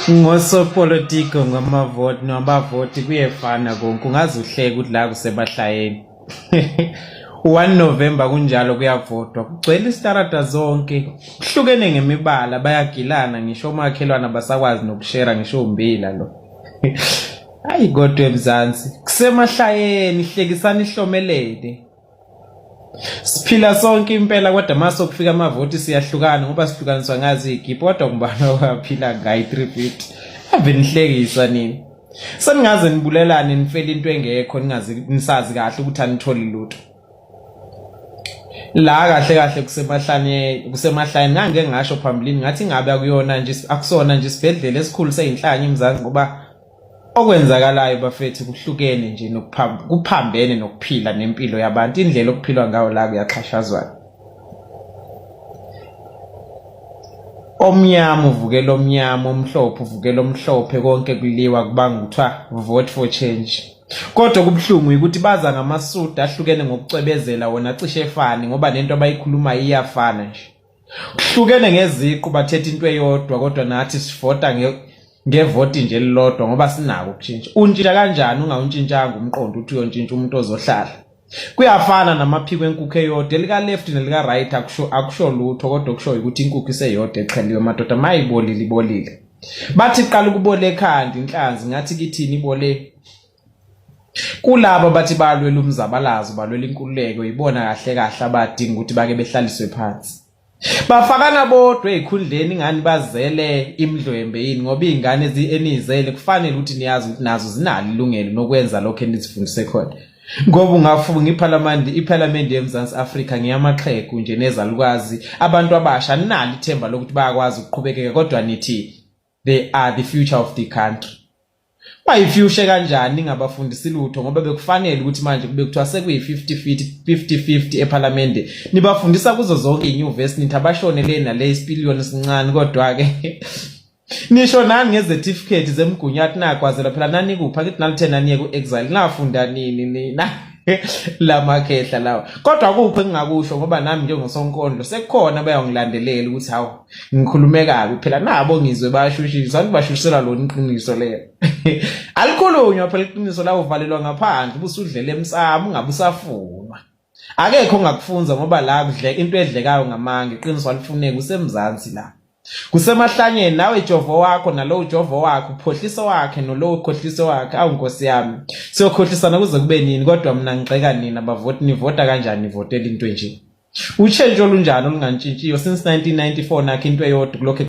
Ngosopolitiko ngamavoti nabavoti kuyefana konke ungaze uhleke ukuthi la kusebahlayeni. 1 November kunjalo kuyavotwa kugcwele isitarata zonke kuhlukene ngemibala bayagilana ngisho omakhelwane basakwazi nokushera ngisho umbila lo. Ayi kodwa eMzansi kusemahlayeni hlekisani ihlomelele. Siphila sonke impela kodwa uma sokufika amavoti siyahlukana ngoba sihlukaniswa ngazi iy'kiphi kodwa ngubani owaphila ngayo i-350 ave nihlekisa nini seningaze nibulelane nifele into engekho ningazi nisazi kahle ukuthi anitholi lutho la kahle kahle kusemahlane kusemahlane ngangike ngasho phambilini ngathi ingabe akuyona nje akusona nje isibhedlela esikhulu seyinhlanya imzansi ngoba Okwenzakalayo bafethu kuhlukene nje kuphambene nokuphila nempilo yabantu indlela okuphilwa ngayo la kuyaxhashazwana. Omnyama uvukela omnyama, omhlophe uvukela omhlophe, konke kuliwa kubanga kuthiwa vote for change. Kodwa okubuhlungu ukuthi baza ngamasudi ahlukene ngokucwebezela wona cishe efane ngoba nento abayikhulumayo iyafana nje. Kuhlukene ngeziqu bathetha into eyodwa kodwa nathi sivota ngevoti nje elilodwa ngoba sinako ukushintsha. Untshintsha kanjani ungawuntshintshanga umqondo uthi uyontshintsha umuntu ozohlala? Kuyafana namaphiko enkukhu eyodwa elika left nelika right akusho akusho lutho kodwa okushoyo ukuthi inkukhu iseyodwa exheliwe madoda mayibolile ibolile. Bathi qala ukubola ekhanda inhlanzi ngathi kithini ibole Kulabo abathi balwela umzabalazo balwela inkululeko yibona kahle kahle abadinga ukuthi bake behlaliswe phansi. Bafakana bodwa ezikhundleni ingani bazele imidlwembe yini ngoba izingane enizele kufanele ukuthi niyazi ukuthi nazo zinalo ilungelo nokwenza lokho enizifundise khona. Ngoba ungafunga iphalamende iphalamende yeMzansi Afrika ngeyamaxhegu nje nezalukazi abantu abasha ninalo ithemba lokuthi bayakwazi ukuqhubekeka kodwa nithi they are the future of the country. Bayifushe kanjani ningabafundisi lutho ngoba bekufanele ukuthi manje kube kuthiwa sekuyi-50 50 ephalamende nibafundisa kuzo zonke iy'nyuvesi nithi abashone le nale isipiliyoni esincane kodwa-ke nisho nani ngezetifiketi zemgunyathi nagwazela phela nanikuphi akithi nalithe naniye ku-exile nafunda nini nina lamakhehla lawa kodwa akukho engingakusho ngoba nami njengosonkondlo sekukhona bayongilandelela ukuthi hawu ngikhulume kabi phela nabo ngizwe bayashushiswa anti bashushisela lona iqiniso lelo alikhulunywa phela iqiniso la uvalelwa ngaphandle ubusudlela emsamo ungabe usafunwa akekho ongakufunza ngoba la kudle into edlekayo ngamanga iqiniso alifuneki usemzansi la kusemahlanyeni nawe jovo wakho nalowo jovo wakhe uphohliso wakhe nolowo ukhohliso wakhe awu nkosi yami siyokhohlisana kuze kube nini kodwa mina ngigxeka nina bavoti nivota kanjani nivotela into enje ushintsho olunjani olungantshintshiyo since 1994 nakho into eyodwa kulokho.